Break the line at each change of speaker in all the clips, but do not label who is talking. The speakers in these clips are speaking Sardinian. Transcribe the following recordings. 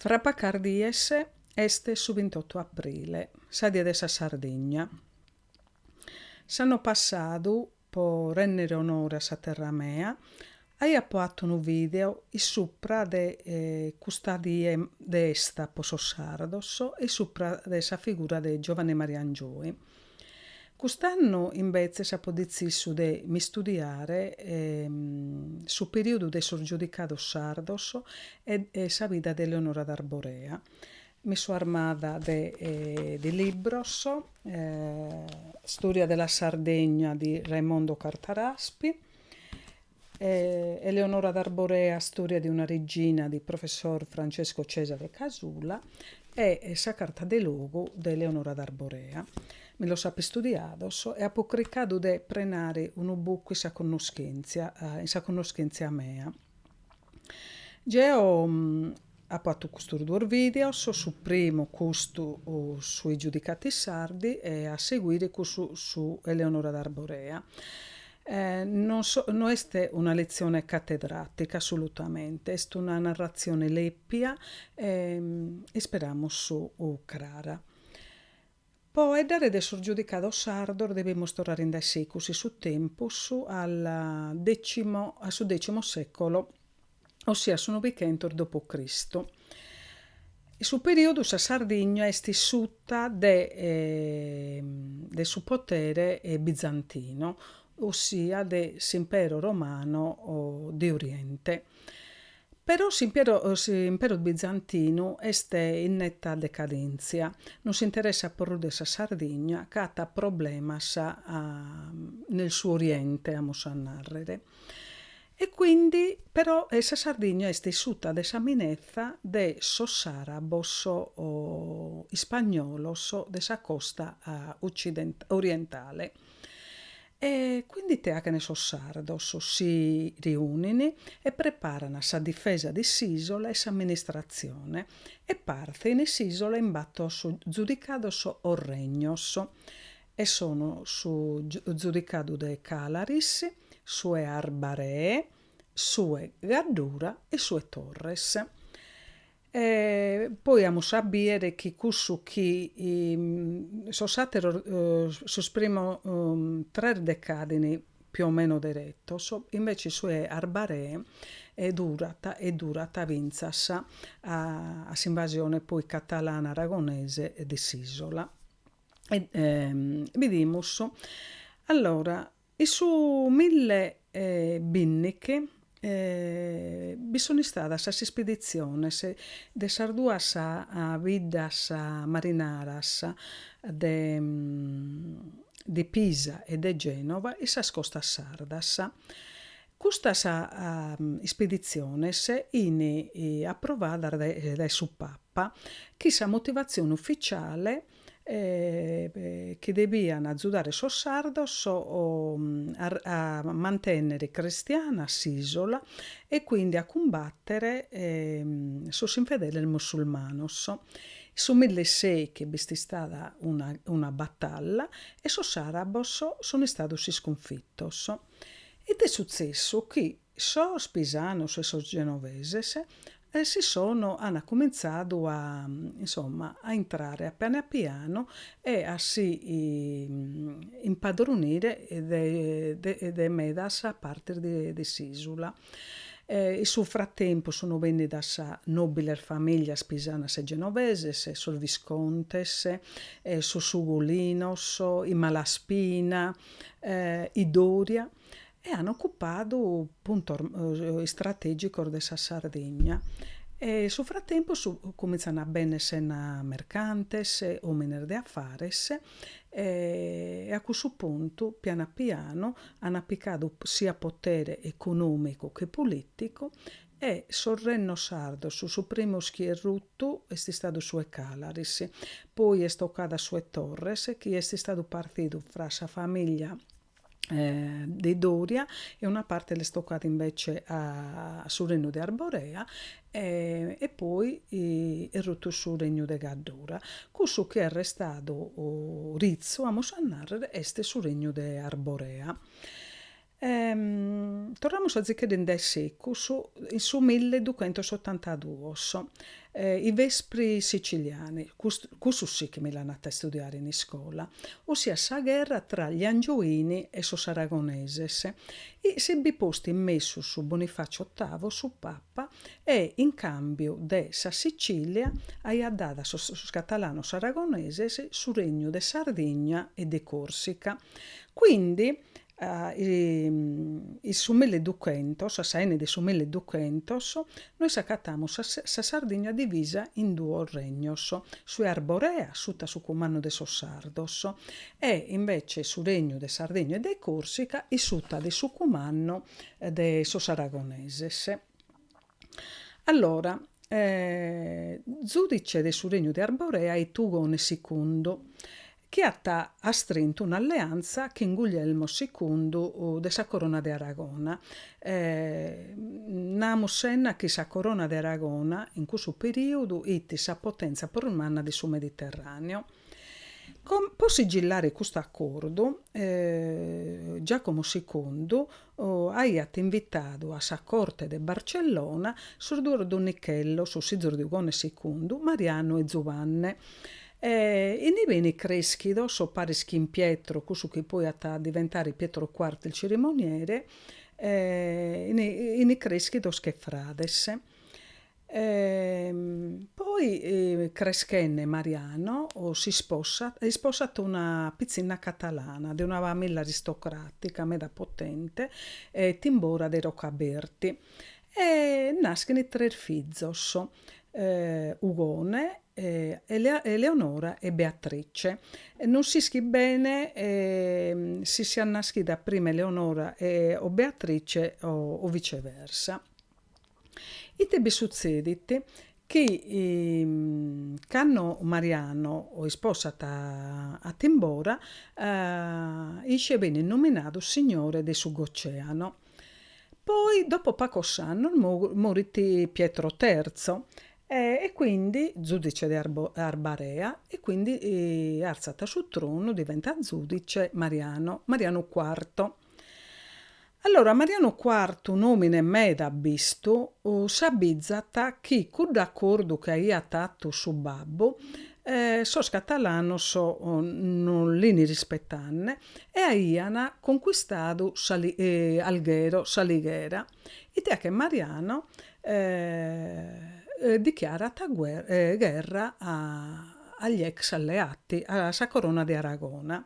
Fra pacas dies est su bintotto aprile, sa die de sa Sardigna. S'annu passadu, po rènnere onore a sa terra mea, aiapo atu unu vìdeo issupra de custa die de 'esta po sos sardos e issupra de sa figura de Giovanni Maria Angioy. Cust'annu imbetzes apo detzisu de m'istudiare su perìodu de sos giudicados sardos e sa vida de Eleonora d'Arborea. Mi so armada de de libros, Storia della Sardegna di Raimondo Carta Raspi, Eleonora d'Arborea, Storia di una regina di professor Francesco Cesare Casula e sa Carta de Logu de Eleonora d'Arborea. Mi los apo istudiados e apo cricadu de prenare unu bucu in sa connoschèntzia in sa connoschèntzia mea. Jeo apo atu custos duos videos, su primu custu sui giudicati sardi e a seguire cussu su Eleonora d'Arborea. Non so no est una letzione catedratica assolutamente, est una narratzione lèpia e isperamus crara. Po 'eddare de sos giudicados sardos devimus torrare in dae secus in su tempus al decimo a su decimo secolo, ossia a su novichentos dopo Cristo. In su periodu sa Sardigna est suta de de su potere bizantino, ossia de s'impero romano de Oriente. Però s'imperu s'imperu bizantinu est in netta decadèntzia, non s'interessat prus de sa Sardigna ca at problemas nel suo oriente, amus a nàrrere. E quindi però sa Sardigna est suta de sa minetza de sos arabos ispagnolos de sa costa orientale. E quindi ite 'achen sos sardos? Si riunin e preparan sa difesa de s'isola e s'amministratzione e partin s'isola in bator zudicados o regnos e sono su zudicadu de Calaris, su 'e Arbaree, su 'e Gaddura e su 'e Torres. E poi amus a bìdere chi cussu chi sos àteros sos primos tres decadin più o meno deretos, invece su 'e Arbaree durat e durat fintzas a s'invasione poi catalana aragonese de s'isola. E bidimus. Allora In su mille e binnichi bi sun istadas sas ispeditziones de sas duas biddas marinaras de de Pisa e de Genova in sas costas sardas. Custas ispeditziones 'in aprovadas dae su Papa chin sa motivatzione ufficiale chi devian azudare sos sardos a mantennere cristiana s'isola e quindi a cumbattere sos infedeles musulmanos. In su milleseichi b'est istada una una batalla e sos arabos sun istados iscunfittos. Ite est sutzessu? Chi Sos pisanos e sos genoveses si sono an cumintzadu a insomma a intrare a pianu a pianu e a si impadronire de de medas partes de s'isula. In su fratempus sun bennidas nobiles familias pisanas e genoveses, sos Viscontes, sos Ugolinos, i Malaspina, i Doria e an ocupadu puntos istratègicos de sa Sardigna e in su fratempus cumintzan a benner sena mercantes, òmines de afares e a cussu puntu pianu a pianu an picadu siat potere econòmicu che polìticu e sos rennos sardos, su primu chi est rutu est istadu su 'e Calaris, poi est tocadu a su 'e Torres chi est istadu partidu fra sa familia de Doria e una parte l'est tocada invece a su rennu de Arborea e poi est rutu su regnu de Gaddura. Cussu chi est restadu ritzu, amus a narrer, est su regnu de Arborea. Torramus azicheddu in dae secus, in su milleduchentos otantaduos, i Vespri Siciliani, cussu sì chi mi l'an 'atu a istudiare in iscola, ossia sa gherra tra gli Angioini e sos Aragoneses, e si b'it postu in mesu su Bonifacio ottavo, su Papa, e in cambiu de sa Sicilia aiat dadu a sos catalanos aragoneses su regnu de Sardigna e de Corsica. Quindi in su milleduchentos, a sa 'ine de su milleduchentos, nois acatamus sa Sardigna divisa in duos regnos, su 'e Arborea, suta su cumannu de sos sardos, e invece su regnu de Sardigna e de Corsica issuta de su cumannu de sos aragoneses. Allora, zudice de su regnu de Arborea 'it Ugone sicundu, chi at astrintu un'alleantza chin Guglielmo sicundu de sa Corona de Aragona. Namus sena chi sa Corona de Aragona in cussu perìodu 'it sa potèntzia prus manna de su Mediterràneu. Po sigillare custu acordu, Giacomo sicundu aiat invitadu a sa corte de Barcellona sos duos donnichellos, sos fizos de Ugone sicundu, Marianu e Zubanne. Innì benint creschidos, paris chin Pietro, cussu chi poi at a diventare Pietro quarto il cerimoniere, 'inint creschidos che frades. Poi creschende Mariano s'isposat isposat una pitzinna catalana de una familla aristocratica meda potente, Timbora de Rocaberti, e naschin tres fizos, Ugone, Eleonora e Beatrice. Non s'ischit bene si siat naschida prima Eleonora o Beatrice o viceversa. Ite bi sutzedit? Chi cando Mariano isposat a Timbora, isce benit nominadu signore de su Goceano. Poi, dopo pacos annos, morit Pietro Terzo e quindi, zudice de Arbarea, e quindi artzat a su tronu, diventat zudice Mariano, Mariano Quarto. Allora Mariano Quartu, un'omine meda abbistu, s'abizat chi cuddu acordu chi aiat 'atu su babbu, sos catalanos non l'in rispetanne e aian conquistadu Alghero, S'Alighera, ite 'achet Mariano dichiarat gherra agli ex alleati, a sa Corona de Aragona.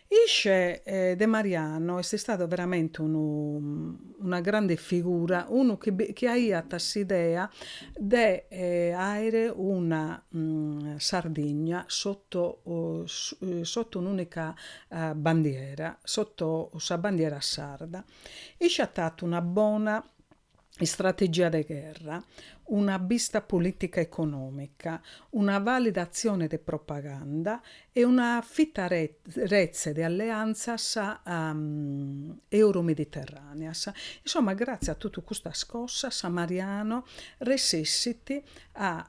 Isce de Mariano est istadu veramente unu una grande figura, unu chi chi aiat s'idea de aere una Sardigna sotto sotto un'unica bandiera, sotto sa bandiera sarda. Isce at 'atu una bona istrategia de gherra, una bista polìtica econòmica, una vàlida atzione de propaganda e una fita retze de alleantzas euromediterràneas. Insomma, gràtzias a totu custas cosas, Mariano resessit a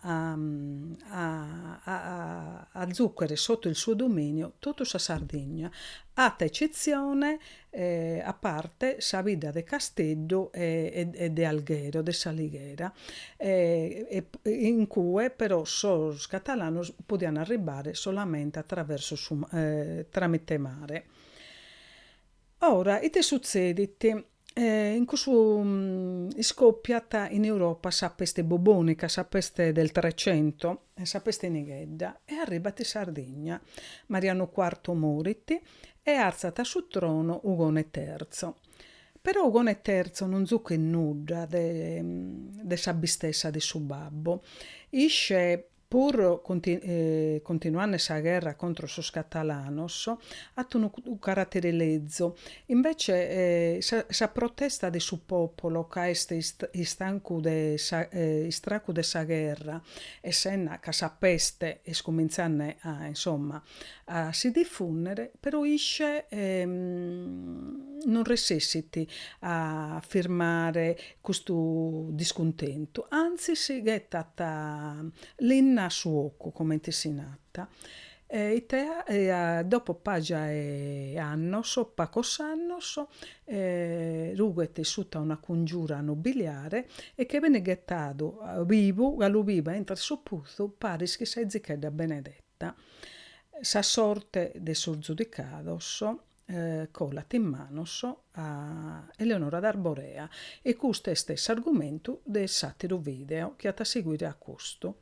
a zùchere sotto il suo dominio totu sa Sardigna, at ecetzione a parte sa bidda de Casteddu e de Alghero, de S'Alighera, in cue però sos catalanos podian arribbare solamente attraverso su tramite mare. Ora, ite sutzedit? In cussu iscoppiat in Europa sa peste bubonica, sa peste del Trecento, sa peste nighedda, e arribat in Sardigna. Mariano Quarto morit e artzat a su trono Ugone Terzo. Però Ugone Terzo non zuchet nudda de de s'abbistesa de su babbu. Isce Puru continuanne sa gherra contro sos catalanos, at unu caratere lezu, invece sa protesta de su popolo ca est istancu de sa istracu de sa gherra e sena ca sa peste est cumintzanne a insomma a si difùnnere, però isce non resessit a firmare custu discuntentu, antzis ghetat linna a su 'ocu, comente si nat. E ite dopo paja 'e annos, pacos annos, rughet suta una congiura nobiliare e che benit ghetadu bibu, galu bibu, a intro 'e su putzu paris chin sa 'izichedda Benedetta. Sa sorte de sos zudicados colat in manos a Eleonora d'Arborea e custu est s'argumentu de s'àteru vìdeu chi at a seguire a custu.